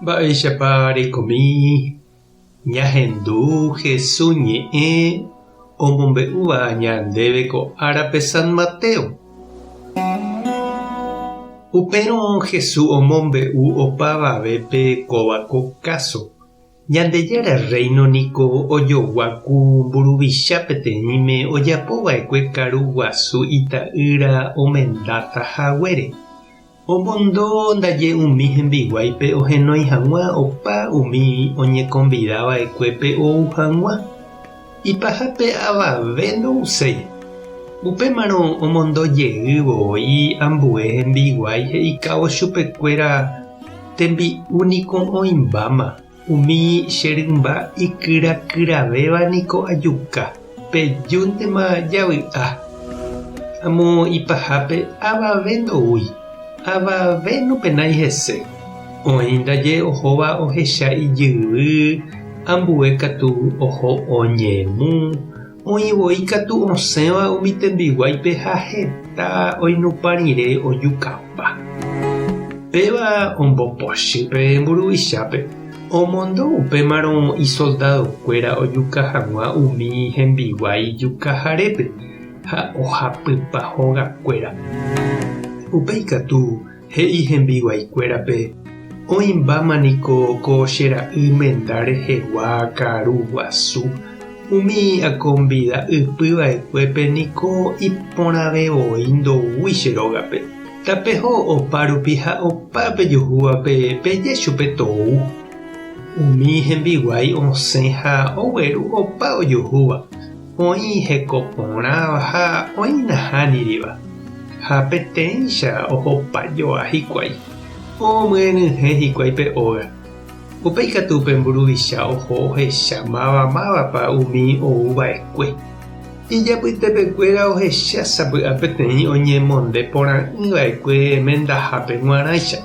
Mba'éichapa reikomi ñahendu Hesu ñe'ẽ omombe'úva ñandéve ko árape San Mateo? Upérõ Hesu omombe'u opavavépe kóva ko káso, Ñandejára Rréino niko ojogua ku mburuvicha peteĩme ojapo va'ekue karu guasu ita'ýra omendáta haguére. Omondo ndaje umi hembiguáipe ohenói hag̃ua opa umi oñekonvida va'ekuépe ou hag̃ua. Ipahápe avave ndouséi. Upémarõ omondo jey voi ambue hembiguái he'ikávo chupekuéra tembi'u niko oĩmbáma, umi che rymba ikyrakyravéva niko ajuka, pejúntema javy'a. Amo ipahápe avave ndoúi, avave nopenái hese. Oĩ ndaje ohóva ohecha ijyvy, ambue katu oho oñemu, oĩ voi katu osẽva umi tembiguáipe ha heta oinupã rire ojukapa. Péva ombopochy pe mburuvichápe, omondo upémarõ isoldadokuéra ojuka hag̃ua umi hembiguái jukaharépe ha ohapypa hogakuéra. Upéi katu He'i hembiguaikuérape, Oĩmbáma niko ko che ra'y menda rehegua karu guasu, umi akonvida ypy va'ekuépe niko iporãve voi ndoúi che rógape. Tapeho opa rupi ha opa pejuhúvape peje chupe tou. Umi hembiguái osẽ ha ogueru opa ojuhúva. Oĩ heko porãva ha oĩ nahániriva, ha peteĩcha ohopa joa hikuái, omyenyhẽ hikuái pe óga. Upéi katu pe mburuvicha oho ohecha máva mávapa umi ou va'ekue. Ijapytepekuéra ohecha sapy'a peteĩ oñemonde porã'ỹ va'ekue mendahápe g̃uarãicha.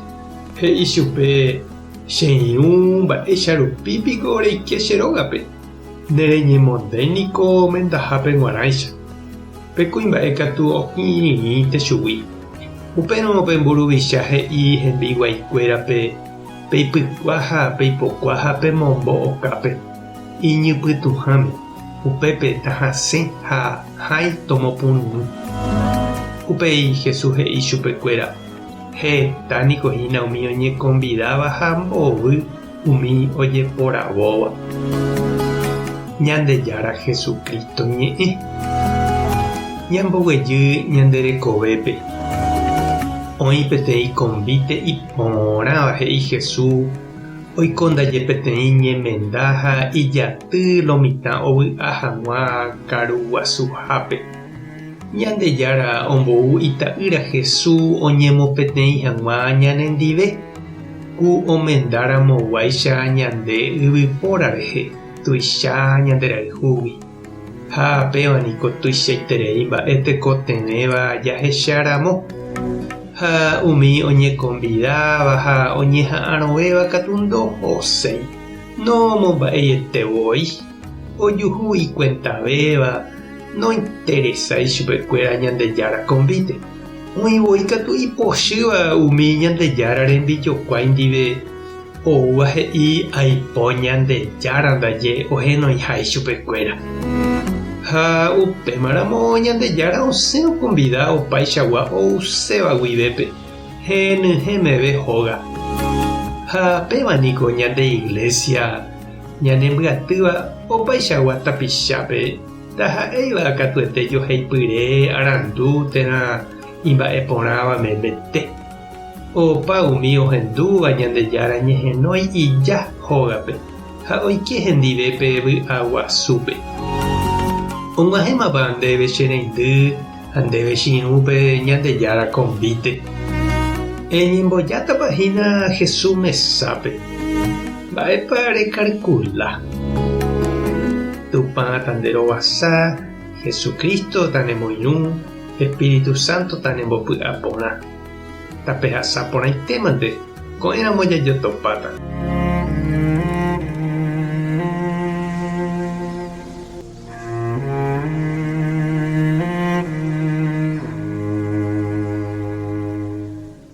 He'i chupe, Che irũ, mba'éicha rupi piko reike che rógape? Nereñemondéi niko mendahápe g̃uarãicha. Pe kuimba'e katu okirirĩnte chugui. Upérõ pe mburuvicha he'i hembiguaikuérape, Peipykua ha peipokua ha pemombo okápe, iñypytũháme, upépe tahasẽ ha hãi tomopurũrũ. Upéi Jesús he'i chupekuéra, Heta niko hína umi oñekonvidáva ha mbovy umi ojeporavóva. Ñandejára Jesucristo ñe'ẽ. Ñamboguejy ñande rekovépe. Oĩ peteĩ konvíte iporãva he'i Jesús, oiko ndaje peteĩ ñemenda ha ijaty lo mitã ovy'a hag̃ua karu guasuhápe. Ñandejára ombou ita'ýra Jesús oñemopeteĩ hag̃ua ñanendive. Ku omendáramo guáicha ñande yvypóra rehe, tuicha ñande rayhúgui. Ha péva niko tuichaiterei mba'e tekotevẽva jahecha ramo. Ha umi oñekonvidáva ha oñeha'arõvéva katu ndohoséi, nomomba'eiete voi, ojuhu ikuentavéva, nointeresái chupekuéra Ñandejára konvíte. Oĩ voi katu ipochýva umi Ñandejára rembijokuái ndive oúva he'i aipo Ñandejára ndaje ohenoiha ichupekuéra. Ha upémaramo Ñandejára osẽ okonvida opaichagua ouséva guivépe, henyhẽ meve hóga. Ha péva niko ñande Iglesia ñanembyatýva opaichagua tapichápe. Ndaha'éiva katuete joheipyre arandu térã imba'eporãva memete. Opa umi ohendúva Ñandejára ñehenói ija hógape ha oike hendive pe vy'a guasúpe. Og̃uahẽmapa ndéve che reindy ha ndéve che irũ pe Ñandejára konvíte? Eñembojátapa hína Jesús mesápe? Mba'épa rekarkula? Tupã tanderovasa, Jesucristo tanemoirũ, Espíritu Santo tanembopy'aporã. Tapehasa porãitémante, ko'ẽramo jajotopáta.